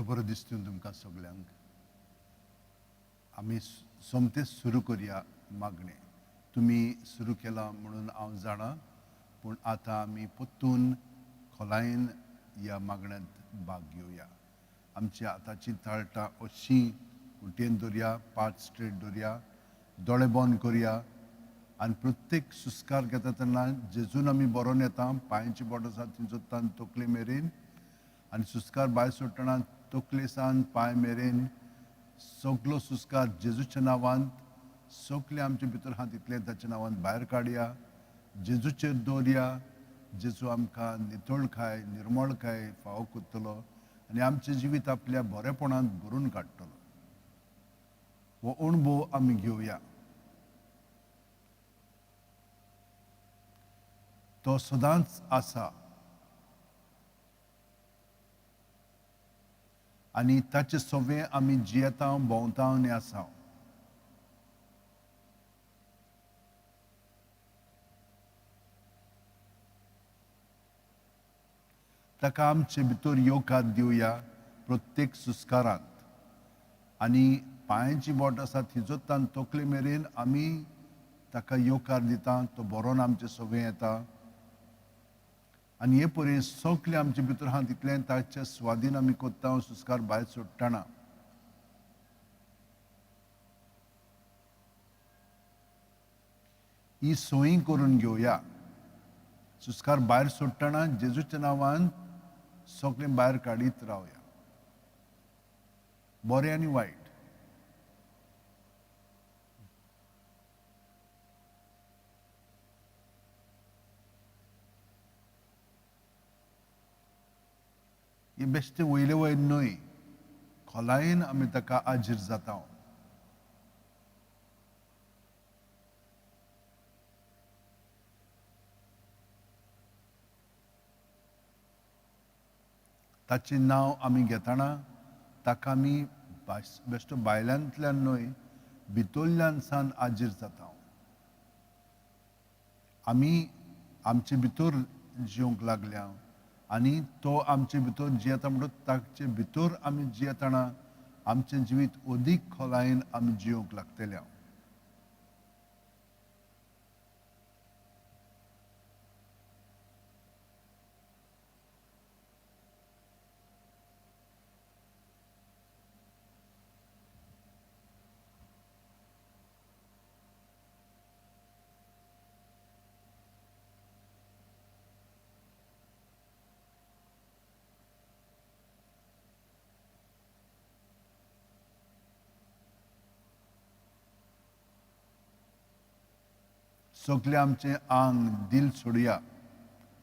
देव बरो दिसतून तुमकां सगल्यांक. आमी सोमतेच सुरू करया मागणें. तुमी सुरू केलां म्हणून हांव जाणा, पूण आतां आमी परतून खोलायेन ह्या मागण्यांत भाग घेवया. आमची हाताचीं ताळटां अशीं उटेन दवरया, पांच स्ट्रेट दवरया, दोळे बंद करया आनी प्रत्येक सुस्कार घेता तेन्ना जेजून आमी बरोवन येता. पांयांची बोट आसा थंयसर तकले मेरेन आनी सुस्कार भायर सोडटना तकले सान पांय मेरेन सगलो सुस्कार जेजूच्या नांवान सगले आमचे भितर आहा तितले ताच्या नांवान भायर काडया, जेजूचेर दवरया. जेजू आमकां नितळकाय निर्मळकाय फावो करतलो आनी आमचें जिवीत आपल्या बरेपणांत भरून काडटलो. हो अणभव आमी घेवया. तो सदांच आसा आनी ताचे सवे आमी जियेता, भोंवता आनी आसा. ताका आमचे भितर येवकार दिवया प्रत्येक सुस्कारांत. आनी पांयांची बोट आसा थिजोतान तकले मेरेन आमी ताका येवकार दिता, तो बरोवन आमचे सगळें येता. आनी हे परी सगळें आमचे भितर आहा तितलें ताच्या स्वादीन आमी करता, सुस्कार भायर सोडटना. ही सोयी करून घेवया. सुस्कार भायर सोडटना जेजूच्या नांवान सगळें भायर काडीत रावया, बरें आनी वायट. हें बेश्टें वयले वयर न्हय, खोलायेन आमी ताका आजीर जाता. ताचें नांव आमी घेतना ताका आमी बेश्टो भायल्यांतल्यान न्हय, भितरल्यान सान आजीर जाता. आमी आमचे भितर जिवंक लागल्या आनी तो आमचे भितर जियेता, म्हणटकच ताचे भितर आमी जियेतना आमचें जिवीत अदीक खोलायेन आमी जिवंक लागतले. सगळें आमचें आंग दिल सोडया.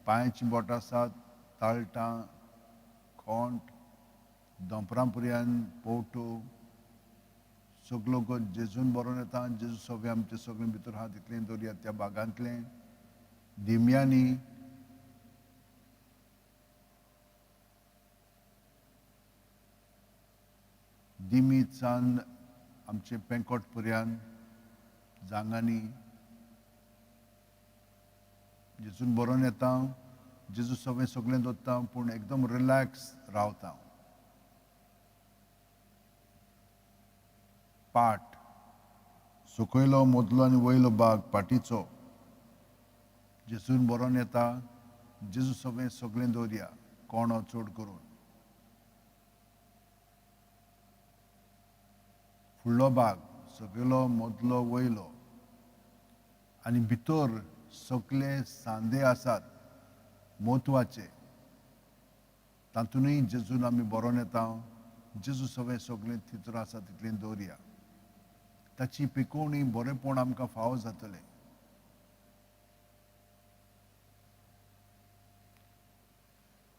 पांयाचीं बोटां आसात, ताळटां, खोंट, दोंपरां पर्यंत पोवटो, सगलो जेजून बरोवन येता. जेजू सगळें आमचें सगळें भितर आहा तितलें दवरया त्या बागांतलें दिमयांनी. दिमी सान आमचें पेंकोट पर्यंत जांगांनी जेजून बरोवन येता. जेजू सगळें सगळें दवरता, पूण एकदम रिलॅक्स रावता. पाट सकयलो, मदलो आनी वयलो भाग पाटीचो जेजून बरोवन येता. जेजू सगळें सगळें दवरया, कोणो चड करून फुडलो भाग सकयलो, मदलो, वयलो आनी भितर सगळे सांदे आसात म्हत्वाचे, तातूंतय जेजून आमी बरोवन येता. जेजू सगळें सगळें थितर आसा तितलें दवरया. ताची पिकोवणी बरेंपण आमकां फावो जातलें.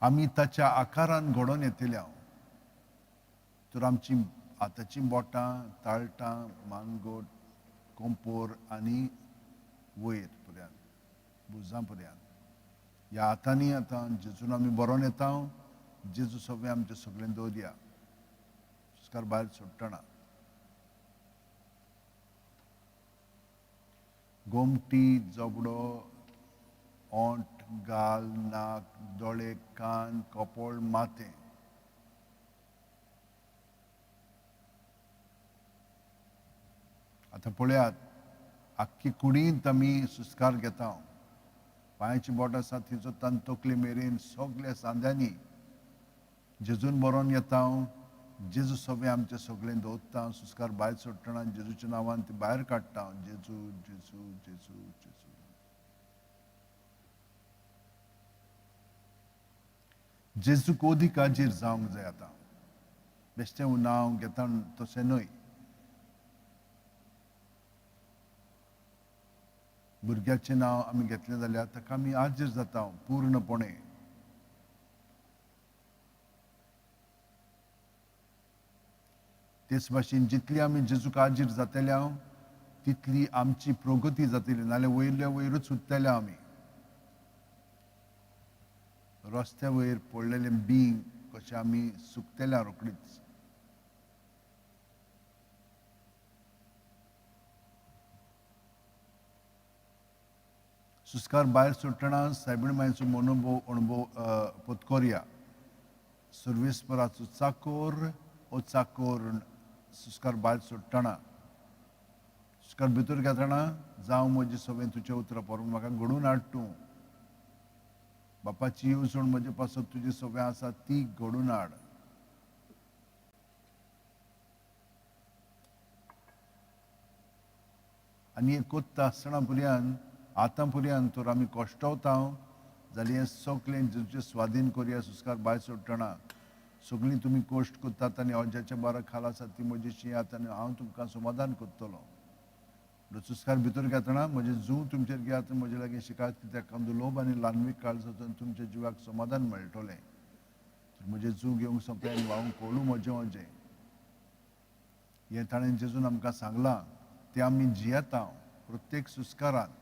आमी ताच्या आकारान घडोवन येतल्या तर आमची हाताचीं बोटां, ताळटां, मानगोट, कोंपोर आनी वयर पर्यंत भुजां पर्यंत ह्या हातांनी आतां जेजून आमी बरोवन येता. जेजू सगळें आमचें सगळें दवरया, सुस्कार भायर सोडटना. गोमटी, जबडो, ओंठ, गाल, नाक, दोळे, कान, कपोळ, माथें. आतां पळयात, आख्खी कुडींत आमी सुस्कार घेता. पांयाची बोट आसा थंयचो तान तकले मेरेन सगल्या सांद्यांनी जेजून बरोवन येता. जेजू सगळें आमचें सगळें दवरता. सुस्कार भायर सोडटना जेजूच्या नांवान ती भायर काडटा. जेजू जेजू जेजू जेजू. जेजूक अदीक हाजीर जावंक जाय. आतां बेश्टें नांव घेता तशें न्हय. भुरग्याचें नांव आमी घेतलें जाल्यार ताका आमी हाजीर जाता पूर्णपणे. तेच भाशेन जितली आमी जेजूक हाजीर जातले तितली आमची प्रगती जातली, नाल्यार वयल्या वयरूच उरतले आमी. रस्त्या वयर पडलेलें बींग कशें आमी सुकतले रोखडीच. सुस्कार भायर सोडटना सायबीण मायचो मनोभव अणभव पत्कोरया. सर्वेस्पराचो चाकोर ओ चाकोर सुस्कार भायर सोडटना, सुस्कार भितर घेतना जावं म्हजें सगळें तुजें उतरां परून म्हाका घडोवन हाड तूं. बापाची येवजण म्हजे पासत तुजी सगळें आसा ती घडोवन हाड. आनी हें कोत्ता आसतना पर्यंत आतां पर्यंत तर आमी कश्टवता जाल्यार हें सगळें जेजूचे स्वाधीन करुया. सुस्कार भायर सोडटना सगळीं तुमी कश्ट करतात आनी अज्याच्या बारा खाला आसा ती म्हजी शियात आनी हांव तुमकां समाधान करतलो. सुस्कार भितर घेतना म्हजें जूं तुमचेर घेयात आनी म्हजे लागीं शिकात, कित्याक लोभ आनी लानवीक काळजाचो तुमच्या जिवाक समाधान मेळटलें. तर म्हजें जूं घेवंक सोंपें आनी व्हांवूंक कोळू म्हजें अजें. हें ताणें जेजून आमकां सांगलां तें आमी जियेता प्रत्येक सुस्कारांत.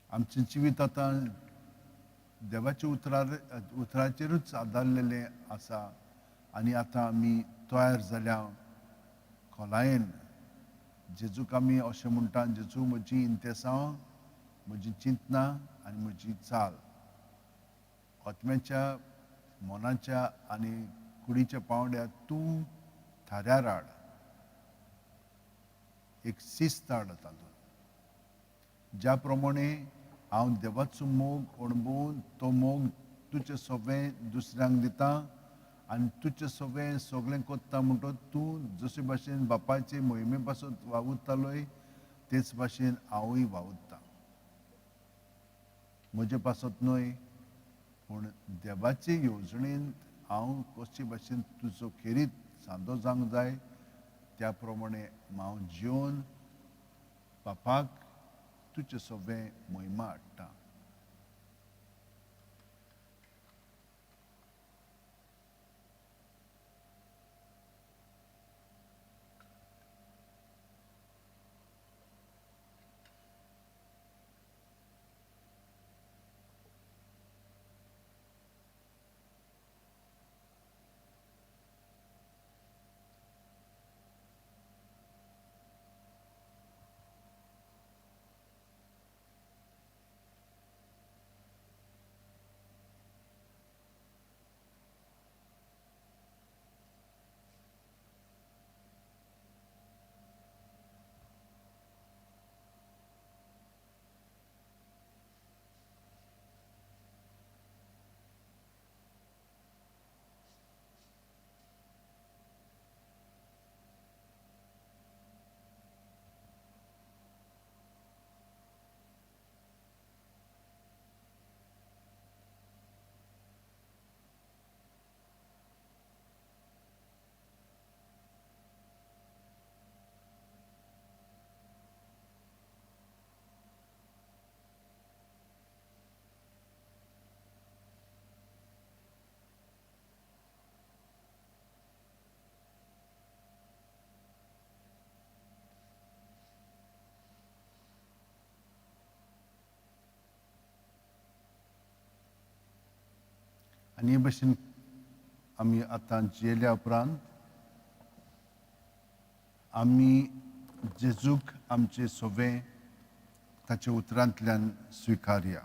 आमचें जिवीत आतां देवाच्या उतराचेरूच आदारलेलें आसा आनी आतां आमी तयार जाल्या खोलायेन. जेजूक आमी अशें म्हणटा, जेजू म्हजी इंतेसांव, म्हजी चिंतनां आनी म्हजी चाल आत्म्याच्या, मनाच्या आनी कुडीच्या पांवड्यार तूं थाऱ्यार हाड, एक शिस्त हाड तातूंत. ज्या प्रमाणे हांव देवाचो मोग अणभवून तो मोग तुजें सगळें दुसऱ्यांक दिता आनी तुजें सगळें सगळें कोत्ता म्हणटो तूं जशे भाशेन बापायचे मोहिमे पासून वावुरतालोय तेच भाशेन हांवूय वावुरता. म्हजे पासत न्हय पूण देवाचे येवजणेंत हांव कशे भाशेन तुजो खेरीत सांदो जावंक जाय त्या प्रमाणे हांव जिवन बापाक तुजें सगळें मोहिमा हाडटा. आनी हे भशेन आमी आतां जियेल्या उपरांत आमी जेजूक आमचे सोवे ताच्या उतरांतल्यान स्विकारया.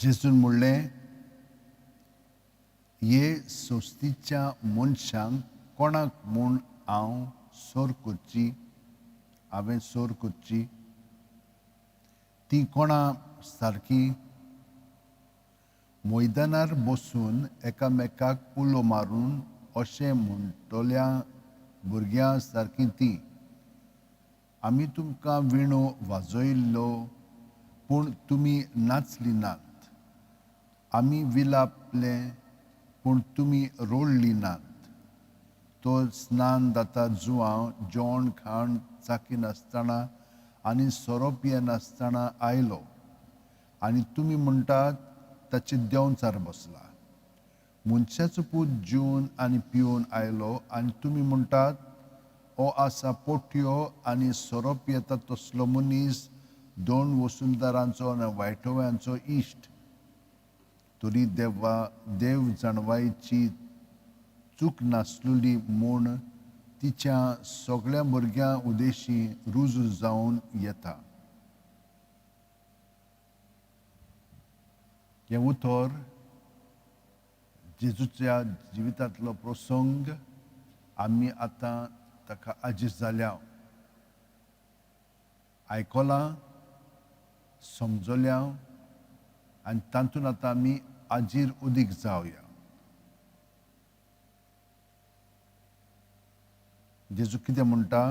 जेजून म्हणलें, हे संस्थेच्या मनशांक कोणाक म्हूण हांव सोर करची, हांवें सोर करची, ती कोणा सारकी मैदानार बसून एकामेकाक उलो मारून अशें म्हणटल्या भुरग्यां सारकी ती, आमी तुमकां विणो वाजयल्लो पूण तुमी नाचली नात, आमी विलापले पूण तुमी रोडली नात. तो स्नान दाता जुवांव जेवण खाण चाकी नासतना आनी सोरो पियेनासतना आयलो आनी तुमी म्हणटात ताचे देंवचार बसला. मनशाचो पूत जेवन आनी पिवन आयलो आनी तुमी म्हणटात हो आसा पोटयो आनी सोरो पियेता तसलो मनीस, दोन वसुंधरांचो आनी वायटव्यांचो इश्ट. तरी देवा देव जाणवायची चूक नासलेली म्हूण तिच्या सगळ्या भुरग्यां उदेशी रुजू जावन येता. हें उतर जेजूच्या जिवितांतलो प्रसंग आमी आतां ताका आजीज जाल्या, आयकलां, समजल्या आनी तातूंत आतां आमी आजीर उदीक जावया. जेजू कितें म्हणटा?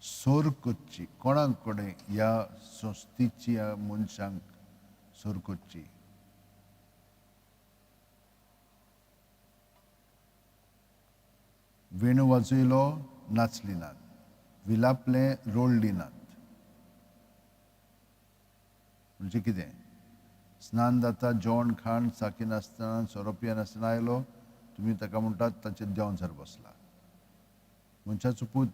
सोर करची कोणा कडेन, ह्या संस्थेची ह्या मनशांक सोर करची. वेणू वाजयलो, नाचली नात, विलापले, रोडली नात. म्हणजे कितें? स्नान जाता, जेवण खाण चाकी नासतना सोरो पियेनासतना आयलो, तुमी ताका म्हणटात ताचेर देंवचार बसला. मनशाचो पूत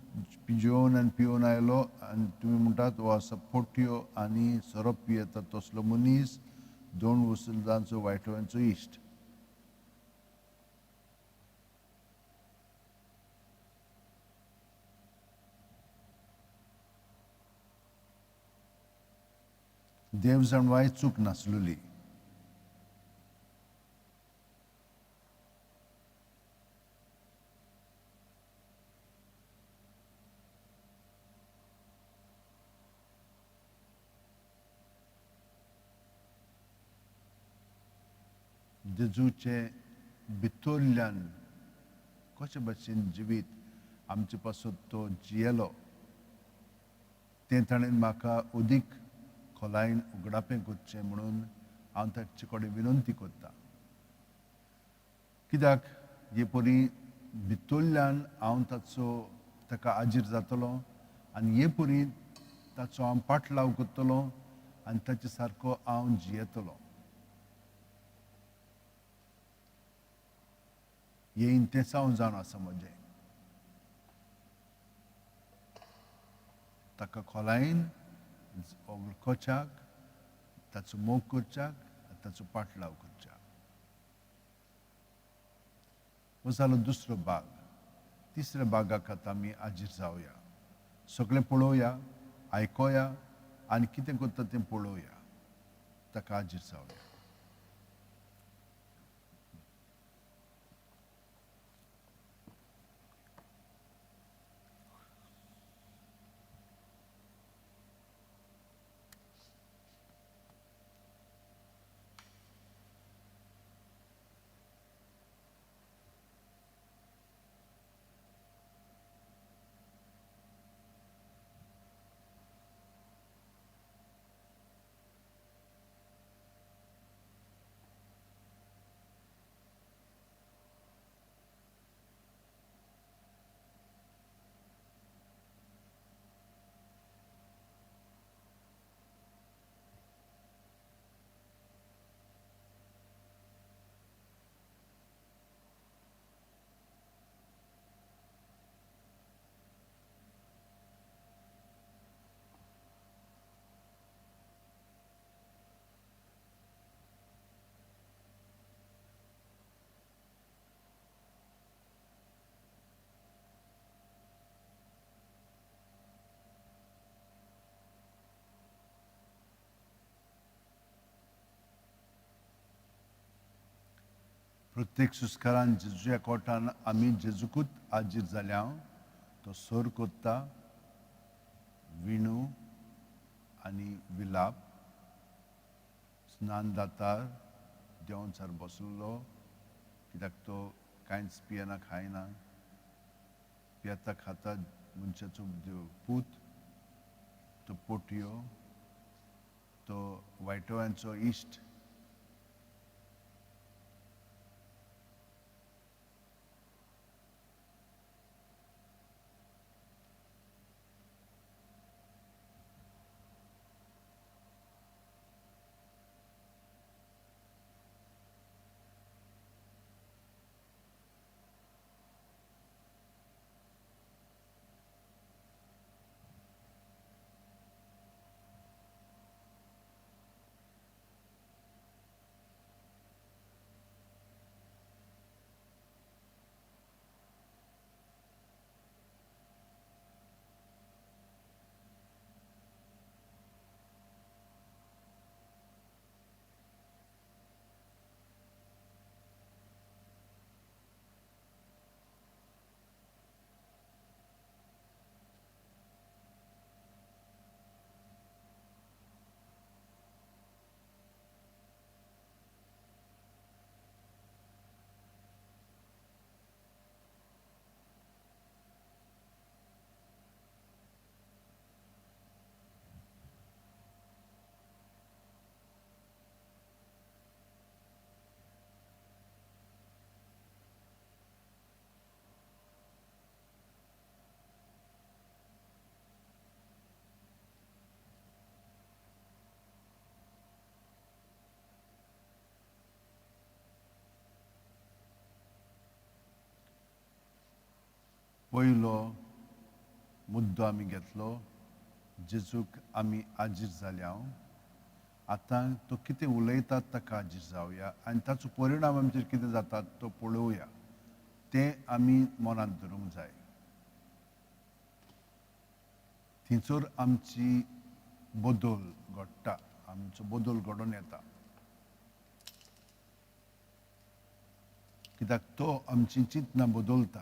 जेवन आनी पिवन आयलो आनी तुमी म्हणटात हो आसा पोटयो आनी सोरो पियेता तसलो मनीस, दोन वसुंदांचो वायटव्यांचो इश्ट. देव जाणवाय चूक नासलेली. जेजूचे भितरल्यान कशे भशेन जिवीत आमचे पासून तो जियेलो तें ताणें म्हाका अदीक खोलायेन उगडापें करचें म्हणून हांव ताचे कडेन विनंती करतां. कित्याक हे परी भितरल्यान हांव ताचो ताका आजीर जातलो आनी हे परी ताचो हांव पाटलाव करतलो आनी ताचे सारको हांव जियेतलो. हें इंतेसांव जावन आसा म्हजें. ताका खोलायेन वळखोच्याक, ताचो मोग करच्याक आनी ताचो पाटलाव करच्याक. हो जालो दुसरो भाग. तिसऱ्या भागाक आतां आमी आजीर जावया, सगळें पळोवया, आयकोया आनी कितें करता तें पळोवया, ताका आजीर जावया. प्रत्येक सुस्कारान जेजूच्या कोटान आमी जेजूकूच आजीर जाल्या. तो सोर कोत्ता विणू आनी विलाप. स्नान दातार देंवचार बसलो कित्याक तो कांयच पियेना खायना, पियेता खाता मनशाचो पूत, तो पोटयो, तो वायटोयांचो इश्ट. पयलो मुद्दो आमी घेतलो, जेजूक आमी आजीर जाल्या. आतां तो कितें उलयतात ताका आजीर जावया आनी ताचो परिणाम आमचेर कितें जाता तो पळोवया. तें आमी मनांत धरूंक जाय. थंयसर आमची बदल घडटा, आमचो बदल घडोवन येता, कित्याक तो आमची चिंतनां बदलता.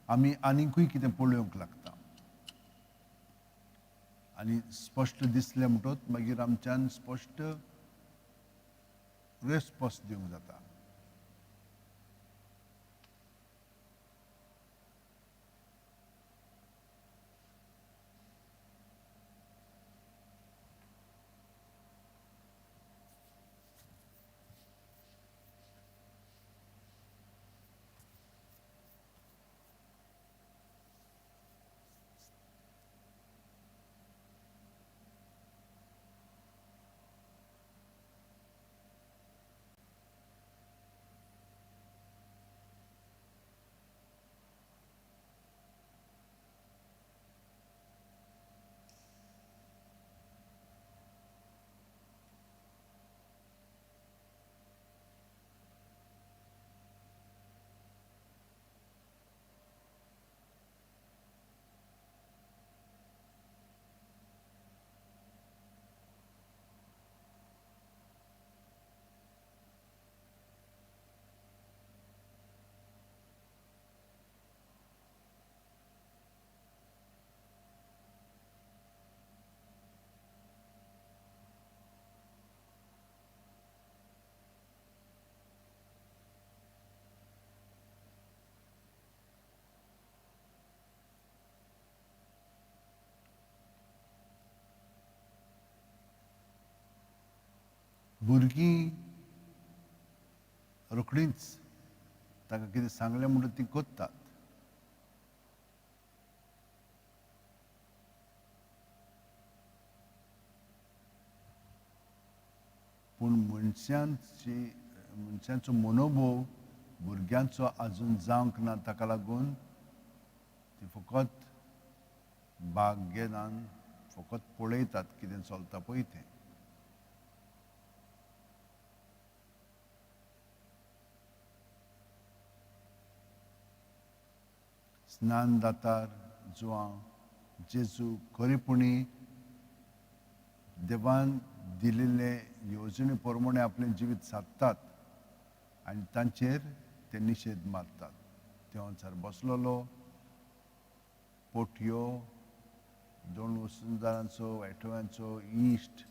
आमी आनीकूय कितें पळोवंक लागता आनी स्पश्ट दिसलें म्हणटच मागीर आमच्यान स्पश्ट रेस्पोन्स दिवंक जाता. भुरगीं रोखडींच ताका कितें सांगलें म्हणून तीं करतात. पूण मनशांचो मनोभोव भुरग्यांचो आजून जावंक ना, ताका लागून ती फकत भाग घेनान, फकत पळयतात कितें चलता पळय तें. स्नान दातार जुवांव जेजू खरेपणी देवान दिल्ले येवजणे प्रमाणे आपलें जिवीत सादतात आनी तांचेर ते निशेध मारतात. देवांचार बसलेलो पोटयो, दोन वसुंदारांचो, वायटव्यांचो इश्ट,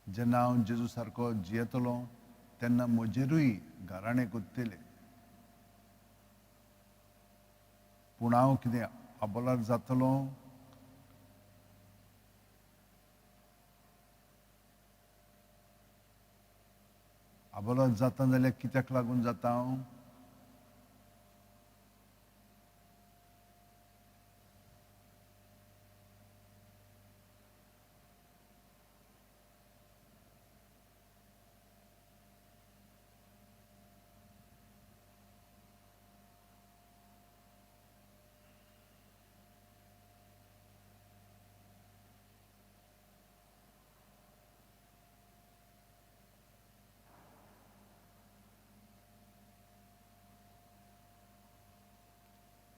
जेन्ना हांव जेजू सारको जियेतलो तेन्ना म्हजेरूय घराणें कोत्तले. पूण हांव कितें आबोलार जातलो? आबोलार जाता जाल्यार कित्याक लागून जाता हांव?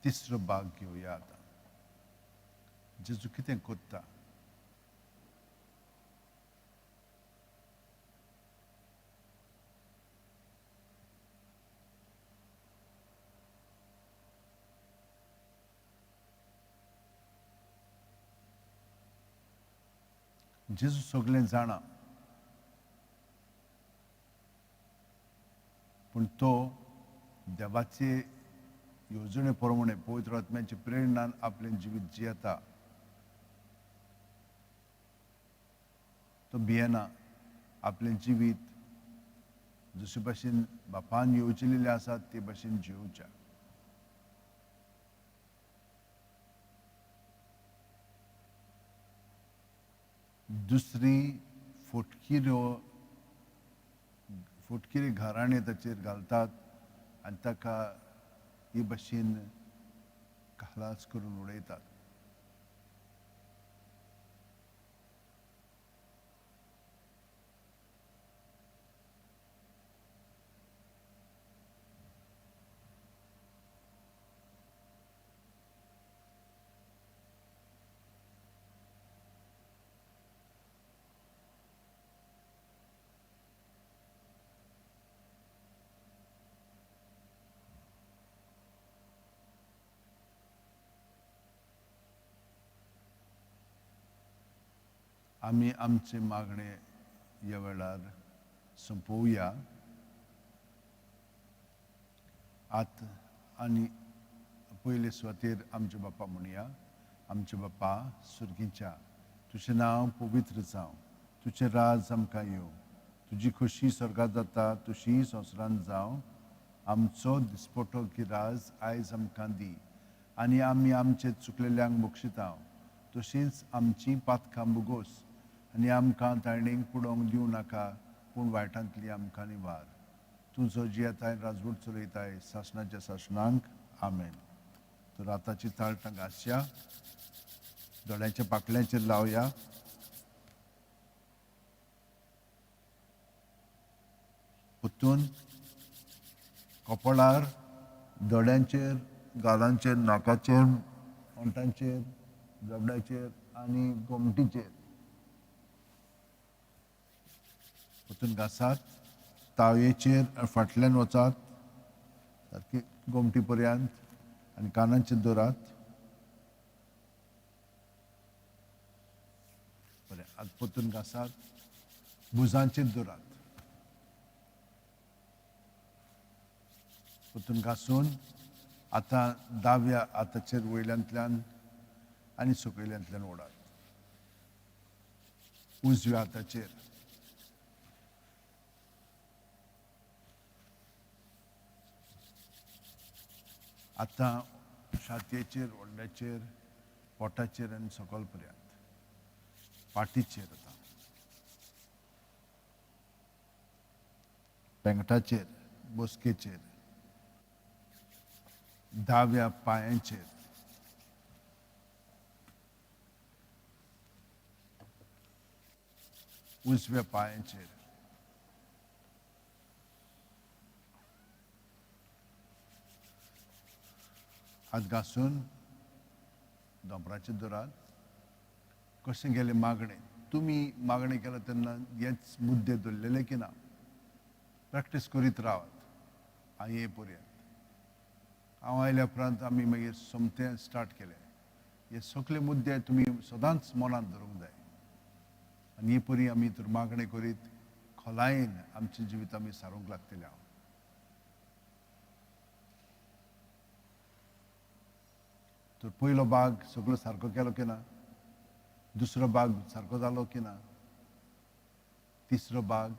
तिसरो भाग घेवया आतां. जेजू कितें कोत्ता? जेजू सगळें जाणा, पूण तो देवाचे येवजणे प्रमाणे पवित्र आत्म्याच्या प्रेरणान आपलें जिवीत जियेता. तो भियेना. आपलें जिवीत जशे भाशेन बापान येवजिल्लें आसा ते भाशेन जियोवच्या. दुसरी फटकिरी घराणें ताचेर घालतात आनी ताका हे भाशेन खलास करून उडयतात. आमी आमचे मागणे ह्या वेळार सोंपोवया. आतां आनी पयले सुवातेर आमचे बापा म्हणया. आमचे बापा सुर्गीच्या, तुजें नांव पवित्र जावं, तुजें राज आमकां येवं, तुजी खोशी स्वर्गांत जाता तशी संवसारांत जावं. आमचो दिसपटो गिराज आयज आमकां दी आनी आमी आमचे चुकलेल्यांक बक्षिता तशींच आमची पातकां बुगोस आनी आमकां ताणेंक पुडोवंक दिवं नाका, पूण वायटांतली आमकां निवार. तूं जो जियेताय राजवट चलयताय सासणाच्या सासणांक. आमेन. तर आतांची ताळटां घासया, दोळ्यांच्या पाकळ्यांचेर लावया. परतून कपळार, दोळ्यांचेर, गालांचेर, नाकाचेर, ओंठांचेर, जबड्याचेर आनी गोमटीचेर परतून घासात. तावयेचेर फाटल्यान वचात सारकी गोमटी पर्यंत आनी कानांचेर दवरात. बरें, आतां परतून घासात. भुजांचेर दवरात. परतून घासून आतां दाव्या हाताचेर वयल्यांतल्यान आनी सकयल्यांतल्यान ओडात. उजव्या हाताचेर. आतां छातयेचेर, व्हडल्याचेर, पोटाचेर आनी सकयल पर्यंत पाटीचेर. आतां पेंगटाचेर, बसकेचेर, दाव्या पांयांचेर, उजव्या पांयांचेर, हात घासून दोंपराचेर दवरात. कशें गेलें मागणें? तुमी मागणें केलां तेन्ना हेच मुद्दे दवरलेले की ना? प्रॅक्टीस करीत रावात. हांव ये पर्यंत, हांव आयल्या उपरांत आमी मागीर सोमतें स्टार्ट केलें. हे सगळे मुद्दे तुमी सदांच मनांत धरूंक जाय आनी हे परी आमी तर मागणें करीत खोलायेन आमचें जिवीत आमी सारूंक लागतलें. हांव तर पयलो भाग सगळो सारको केलो की ना, दुसरो भाग सारको जालो की ना, तिसरो भाग.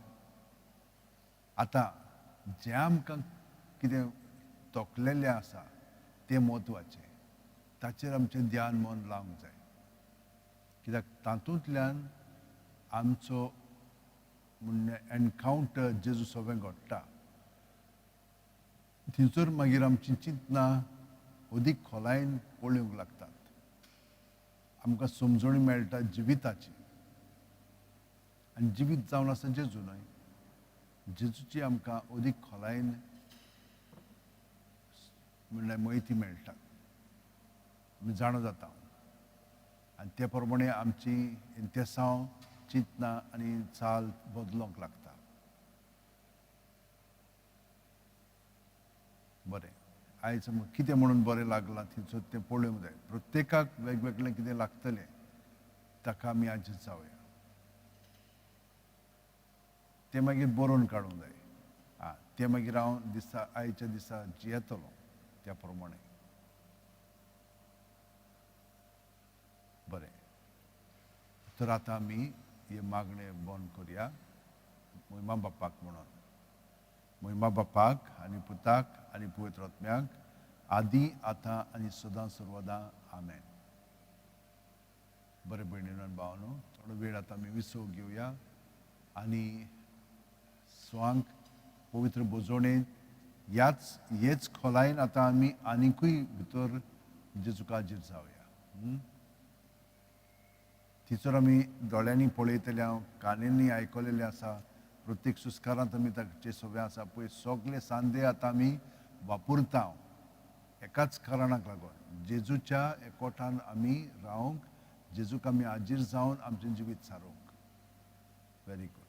आतां जें आमकां कितें तोखलेलें आसा तें म्हत्वाचें, ताचेर आमचें ध्यान मन लावंक जाय, कित्याक तातूंतल्यान आमचो म्हणणे एनकावंटर जेजू सगळें घडटा. थंयसर मागीर आमचीं चिंतनां अदीक खोलायेन पळोवंक लागतात, आमकां समजणी मेळटा जिविताची. आनी जिवीत जावन आसा जेजू न्हय, जेजूची आमकां अदीक खोलायेन म्हणल्यार म्हायती मेळटा, आमी जाणा जाता आनी ते प्रमाणे आमची इंतेसांव, चिंतनां आनी चाल बदलूंक लागता. बरें, आयज आमकां कितें म्हणून बरें लागलां थंयसर तें पळोवंक जाय. प्रत्येकाक वेगवेगळें कितें लागतलें, ताका आमी आयज जावया. तें मागीर बरोवन काडूंक जाय. आं, तें मागीर हांव दिसा आयच्या दिसा जियेतलो त्या प्रमाणे. बरें, तर आतां आमी हे मागणें बंद करया मोहिमा बाप्पाक म्हणून. मोहिमा बाप्पाक आनी पुताक आनी पवित्र आत्म्याक, आदी आतां आनी सदां सर्वदां, आमेन. बरें भयणीनो आनी भावानो, थोडो वेळ आतां आमी विसव घेवया आनी स्वांक पवित्र बोजोणेंत ह्याच हेच खोलायेन आतां आमी आनिकूय भितर जेजूक हाजीर जावया. थंयसर आमी दोळ्यांनी पळयतले, हांव कानांनी आयकलेलें आसा, प्रत्येक सुस्कारांत आमी ताचे सगळें आसा पळय, सगळे सांदे आतां आमी वापरता एकाच कारणाक लागून, जेजूच्या एकवटान आमी रावंक, जेजूक आमी हाजीर जावन आमचें जिवीत सारोवंक. Very good.